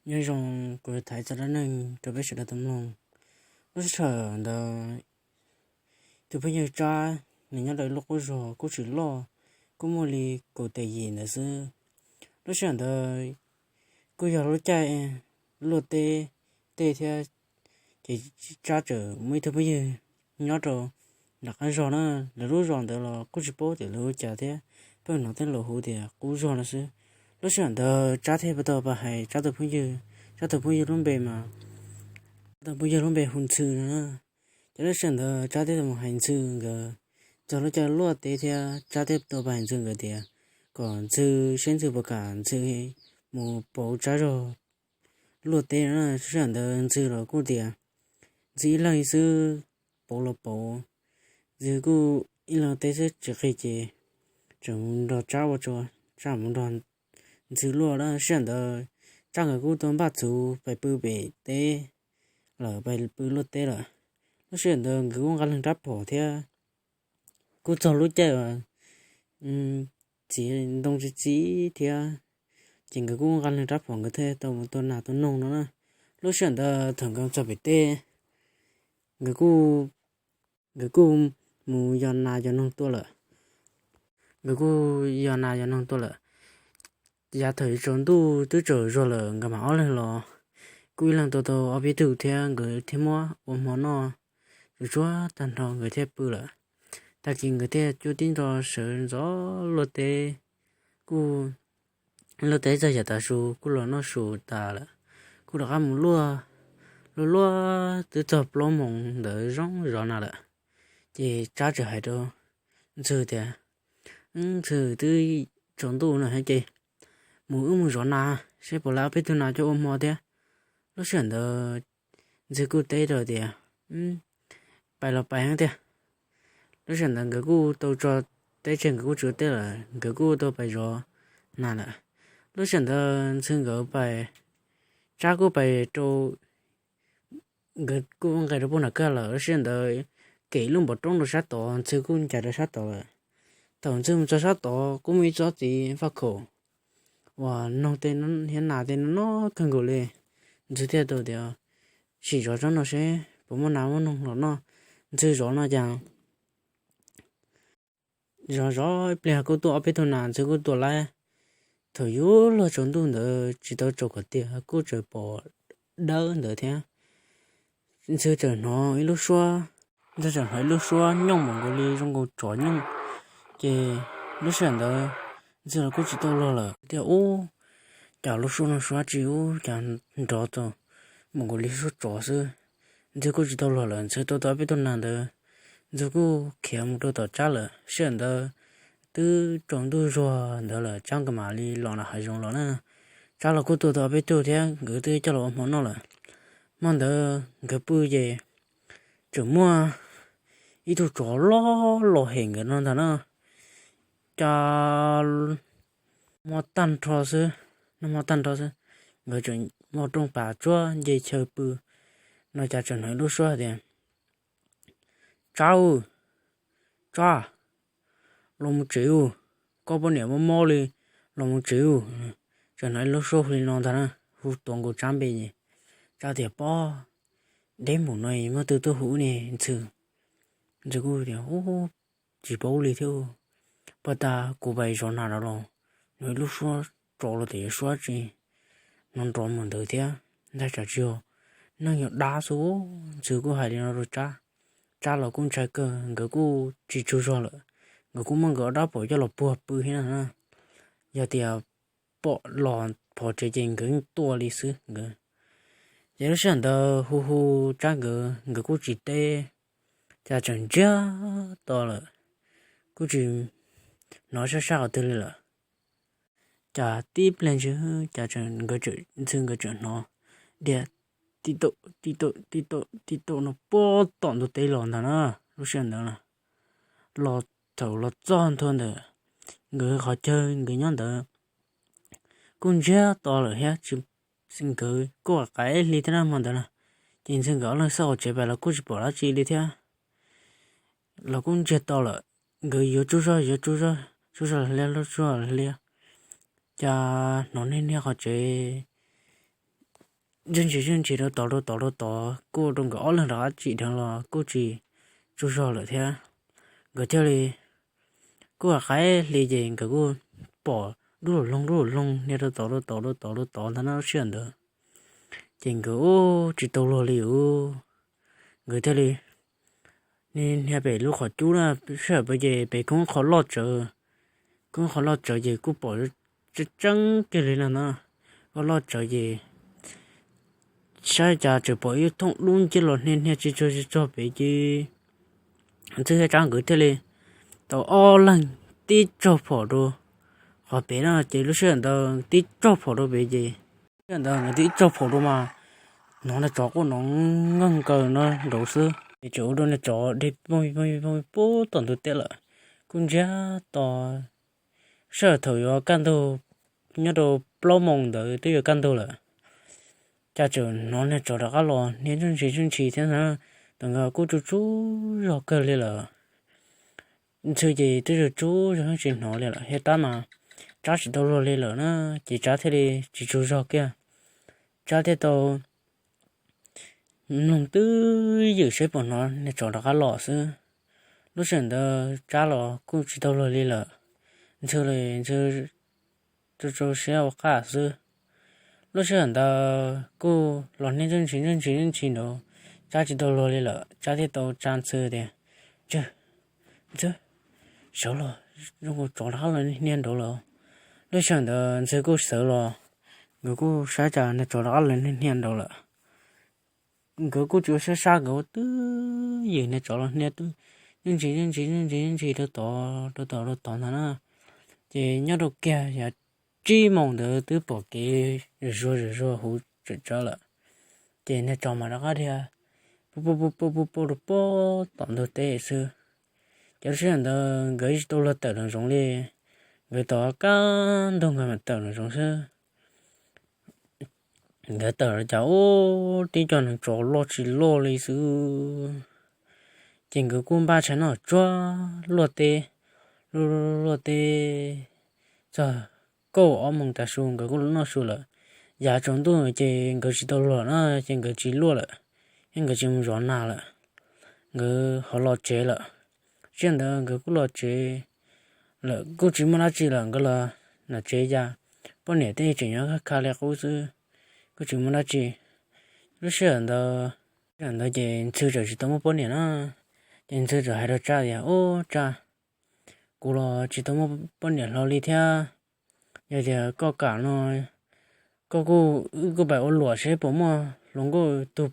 Nyob zoo, kuv thaiv txoj dab neeg rau peb sawv daws tau mloog. Lub sij hawm ntawd tus phooj ywg Tsab nws nyob rau lub qub zog kuj tsis loj, kuj muaj li kaum tes yim ntawd xwb. Lub sij hawm ntawd kuj yog lub caij luaj teb tej thiab, ces Tsab txawm muaj ib tug phooj ywg nyob rau nram qab zog na. Lawv lub zos ntawd los kuj tsis paub tias lawv hu cas thiab, pheej hnov tej laus hu tias qub zog no xwb. Lub sij hawm ntawd Tsab thiaj tau pais hais Tsab tus phooj ywg, Tsab tus phooj ywg lub npe mas, Tsab tus phooj ywg lub npe hu Ntxhw no na. Ces lub sij hawm ntawd Tsab thiaj tau mus hais Ntxhw nkawd, txog lub caij luaj teb thiab Tsab thiaj tau pais hais Ntxhw nkawd tias kom Ntxhw seb Ntxhw puas kam Ntxhw mus pauv Tsab zog luaj teb no na. Lub sij hawm ntawd Ntxhw los kuj tias Ntxhw ib leeg xwb, pauv los pauv. Ntxhw kuj ib leeg teb xwb tsis qhig ces tseem mus nrog Tsab ua tsua, Tsab mus nrog Ntxhw luaj. Lub sij hawm ntawd Tsab nkawd kuj tau npaj txhuv pais pw pem teb lawm, pais pw luaj teb lawm. Lub sij hawm ntawd nkawd kuj nqa leeg rab phom thiab, kuj txog lub caij uas txiv ntoo txiv txiv thiab, ces nkawd kuj nqa leeg rab phom nkawd thiaj tau mus tua nas tua noog no na. Lub sij hawm ntawd thaum nkawd txog pem teb, nkawd kuj, nkawd kuj mus yos nas yos noog tua lawm. Nkawd kuj yos nas yos noog tua lawm. Yav thaum yuav tsaus ntuj twb tsaus zuag lawm, nkawd mam ob leeg los, kuj ib leeg tua tau ob peb tug thiab, nkawd thiaj muab ua hmo noj, tsuas tsuag tag nrho nkawd thiaj pw lawm. Tag kis nkawd thiaj cuab tib nto sawv ntxov luaj teb. Kuj luaj teb txog yav tav su kuj los noj su tas lawm, kuj rov qab mus luaj, luaj luaj twb txog plaub moos ntawd zoo zov nas lawm. Ces Tsab txawm hais rau Ntxhw tias, Ntxhw, twb tsaus ntuj no thiab ces mus wb mus zov nas seb puas laib ob peb tug nas coj ua hmo thiab. Lub sij hawm ntawd Ntxhw kuj teb rau tias, Pais los pais thiab tiag. Lub sij hawm ntawd nkawd kuj tau tso teb tseg, nkawd kuj tsis ua teb lawm, nkawd kuj tau pais zov nas lawm. Lub sij hawm ntawd Ntxhw nkawd pais, Tsab kuj pais rau, nkawd kuj nqes rau puag nram kawg lawm. Lub sij hawm ntawd kem lub npov roob rau sab tod, Ntxhw kuj ncaim rau sab tod lawm. Thaum Ntxhw mus txog sab tod kuj muaj ib tsob txiv faj khaum uas noog tej thiab nas tej no no kawg nkaus li. Ntxhw thiaj tau tias, Sim zov tsob no seb puas muaj nas muaj noog los noj. Ntxhw zov no cas zov zov ib pliag kuj tuaj ob peb tug nas, Ntxhw kuj tua laib. Thaum yuav luag tsaus ntuj ntawd tsis tau tsaus kom tiag kuj tseem pom dawb ntawd thiab. Ntxhw txawm hnov ib lub suab, Ntxhw txawm hnov ib lub suab nyooj npaum nkaus li zoo nkaus tsov nyooj. Ces lub sij hawm ntawd Ntxhw los kuj tsis tau luag lawm thiab, ub, cas lub suab no suab tsi ub, cas nrov txaus npaum nkaus li suab tsov xwb. Ntxhw kuj tsis tau luag lawm, Ntxhw tua tau ob peb tug nas ntawd, Ntxhw kuj khiav mus rau tom Tsab lawm. Sij hawm ntawd twb tsaus ntuj zuag ntawd lawm, Tsab nkawd mam li los nram hav zoov los na. Tsab los kuj tua tau ob peb tug thiab, nkawd twb coj los ua hmo noj lawm. Hmo ntawd nkawd pw ces tseem muaj ib tug tsov loj los hem nkawd no ntag na. Cas nag hmo tag nrho xwb, nag hmo tag nrho xwb, nkawd tseem muaj rooj pas tsuag nce chaw pw no cas tseem hnov ib lub suab hais tias, Tsab, Tsab, los mus tsev ub, koj poj niam mob mob li, los mus tsev ub. Tseem hnov ib lub suab hu li no ntag na, hu tuav nkaus Tsab npe ces Tsab tias, Pob, deb npaum no muaj tus tuaj hu ne Ntxhw. Ntxhw kuj tias, Ub, tsis paub li thiab, pab tas kuv pais zov nas los los hnov ib lub suab tsov los tias yuav suab tsi no nrov mus ntawd thiab, ntshai tsam tsis yog neeg, yog dab xwb. Ntxhw kuj hais li no rau Tsab, Tsab los kuj ntshai kawg, nkawd kuj tsis tsaug zog lawm, nkawd kuj muab nkawd ob rab phom coj los puag pw thiab no na. Yog tias pom los pov tsev ces nkawd yeej tuaj li xwb nkawd. Ces lub sij hawm ntawd hu hu Tsab nkawd, nkawd kuj tsis teb, cas tseem ntsiag to lawm, kuj tsis hnov sab sab qhov twg li lawm. Cas tib pliag ntsis cas Ntxhw nkawd tseem hnov dhia tib taum tib taum tib taum tib taum no puag tom ntug teb los ntag na. Lub sij hawm ntawd los thaum los txog ntua ntawm nkawd qhov chaw nkawd nyob ntawd kuj ntsiag to lawm thiab, tsis, nkawd kuj qaim hli thiab na hmo ntawd na. Ces Ntxhw nkawd ob leeg xauj hauv tsev pais los kuj tsis pom dab tsi li thiab, los kuj ntsiag to lawm. Nkawd yuav tsaug zog yuav tsaug zog, tsaug zog hliab tsaug zog hliab, cas hnov niag niag qhov tsev ntsuj ntsis ntsuj ntsis rau tod rau tod rau tod kuj ua rau nkawd ob leeg rov qab tsim dheev los kuj tsis tsaug zog lawm thiab. Nkawd thiaj li kuj qaib hli ces nkawd kuj pom dub lug loog dub lug loog hnia rau tod rau tod rau tod rau tod ntag na lub sij hawm ntawd. Ces nkawd ub tsis tau luag li ub, nkawd thiaj li hnia pem lub qhov cub na, sij hawm pem ces pem kuj qhov loj tsawv, kuj qhov loj tsawv ces kuj pom tseeb tseeb kiag li no na. Qhov loj tsawv ces saib cas tseem pom ib thooj dub nciab los hnia hnia tsis tsaug tsis tsaug pem ces Ntxhw thiab Tsab nkawd thiaj li tau ob leeg tib tsaug phom rau qhov pem na. Ces lub sij hawm ntawd tib tsaug phom rau pem ces sij hawm ntawd nkawd tib tsaug phom rau mas hnov niag tsov quaj nrov nkeeg nkaws no nraud xwb ces tseem ua rau niag tsov dhia poob poob poob poob tom ntug teb lawm. Kuj ntsiag to, sij hawm thaum yuav kaj ntug, nyob rau plaub moos ntawd twb yuav kaj ntug lawm. Cas tseem hnov niag tsov rov qab los hnia ntsuj ntsis ntsuj ntsis thiab na. Thaum nkawd kuj tsaug tsaug zog kawg li lawm. Ntxhw ces twb tsaug tsaug zog tsis hnov li lawm thiab tab mas Tsab tsis tau luag li lawm na, ces Tsab thiaj li tsis tsaug zog kiag. Tsab thiaj tau mloog twj ywm seb puas hnov niag tsov rov qab los xwb. Lub sij hawm ntawd Tsab los kuj tsis tau luag li lawm. Ntxhw li Ntxhw tsaug tsaug siab ua qaj xwb. Lub sij hawm ntawd kuj los hnia ntsuj ntsis ntsuj ntsis ntsuj ntsis nraud, Tsab tsis tau luag li lawm. Tsab thiaj tau tsa Ntxhw tias, Ntxhw, Ntxhw, sawv los, zoo nkaus tsov rov qab los hnia nraud lawm. Lub sij hawm ntawd Ntxhw kuj sawv los, nkawd kuj saib cas niag tsov rov qab los hnia nraud lawm. Nkawd kuj tsis ua siab sab, nkawd ua twj ywm niag tsov los hnia ntsuj ntsis ntsuj ntsis ntsuj ntsis ntsuj ntsis rau tod rau tod rau tod ntag na. Ces nyob rau kiag yog tsib moos ntawd twb pom kev zuag zuag huv tsawm tsawv lawm. Ces niag tsov mas rov qab dhia pub pub pub pub pub rau pem tom ntug teb xwb. Ces lub sij hawm ntawd nkawd tsis tau luag tawm nraum zoov li, nkawd tos kaj ntug nkawd mam tawm nraum zoov xwb. Nkawd tawm los cas ub, tib co neeg tsov loj tsis loj li xwb. Ces nkawd kuj npaj tshais noj tsuag luaj teb, luaj luaj teb txog kaum ob moos tav su nkawd kuj los noj su lawm. Yav tsaus ntuj ces nkawd tsis tau luag na, ces nkawd tsis luaj lawm, thiab nkawd tsis mus zov nas lawm, nkawd ho los tsev lawm. Sij hawm ntawd nkawd kuj los tsev lawm, kuj tsis muaj dab tsi lawm, nkawd los nram tsev cas poj niam tej tseem nyob kha li qub xwb, kuj tsis muaj dab tsi. Lub sij hawm ntawd, sij hawm ntawd ces Ntxhw tseem tsis tau muaj poj niam na, ces Ntxhw tseem hais rau Tsab tias, Ub Tsab, kuv los tsis tau muaj poj niam hlo li thiab. Yog tias koj kam no, koj kuj, wb kuj pais ua luam seb puas muaj hluas nkauj tug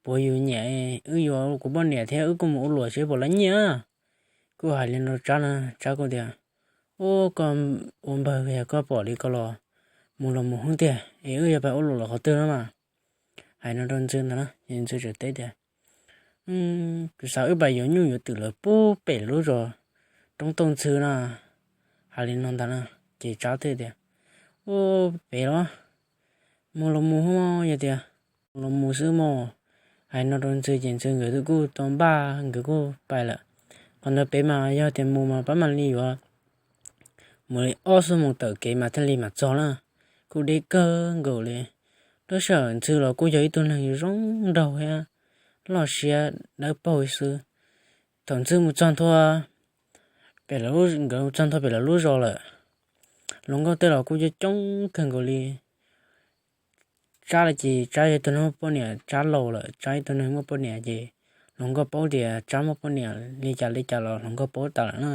puav yus nyiam, wb yuav kuv poj niam thiab wb kuj mus ua luam seb puas lawv nyiam. Kuj hais li no rau Tsab na, Tsab kuj tias, Ub, koj ua npawg yog koj pom li ko los mus los mus hwb tiag es wb yuav pais ua luam los qhov twg no mas. Hais no rau Ntxhw ntag na, ces Ntxhw tseem teb tias, Kuv xav wb pais yuav nyuj yuav twm lawv pub pem lub zos Roob Tauj Ntxhw na. Hais li no ntag na, ces Tsab thiaj tias, Ub, pem los, mus los mus hwb mog, yog tias mus los mus xwb mog. Hais no rau Ntxhw ces Ntxhw nkawd kuj tau npaj nkawd kuj pais lawm. Qhov ntawd pem mas yog tias mus mas pab mam li yuav mus li ob xuab moos tawm kev mas thiaj li mam txog na, kuj deb kawg nkaus li. Lub sij hawm Ntxhw los kuj yog ib tug neeg zoo nraug thiab loj siab dawb paug xwb. Thaum Ntxhw mus txog ntua pem lawv, nkawd mus txog ntua pem lawv lub zos lawm, hluas nkauj tej los kuj coob coob kawg nkaus li. Tsab los ces Tsab yog ib tug neeg muaj poj niam, Tsab laus lawm, Tsab ib tug neeg muaj poj niam ces hluas nkauj paub tias Tsab muaj poj niam li cas li cas los hluas nkauj paub tas lawm na.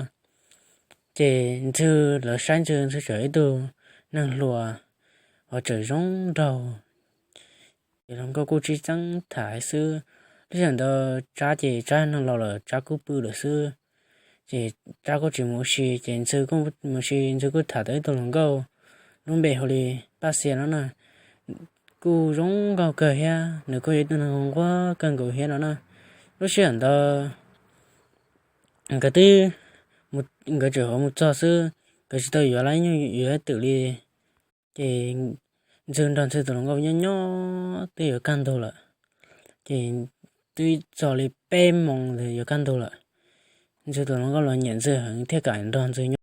Ces Ntxhw, lawv saib Ntxhw, Ntxhw tseem ib tug neeg hluas uas tseem zoo nraug, ces hluas nkauj kuj tsis txeeb tham xwb. Lub sij hawm ntawd Tsab ces Tsab neeg laus lawm, Tsab kuj pw lawm xwb. Ces Tsab kuj tsis mus ua si, ces Ntxhw kuj mus ua si, Ntxhw kuj tham tau ib tug hluas nkauj lub npe hu li Paj Xia no na, kuj zoo nkauj kawg thiab nws kuj yog ib tug neeg nquag kawg nkaus thiab no na. Lub sij hawm ntawd nkawd twb, nkawd tseem ho mus txog xwb, nkawd tsis tau yuav lawv nyuj yuav twm li. Ces Ntxhw nrog Ntxhw tus hluas nkauj nyob nyob twb yuav kaj ntug lawm. Ces twb txog li peb moos ntawd yuav kaj ntug lawm. Ntxhw tus hluas nkauj los nyiam Ntxhw heev thiaj kam nrog Ntxhw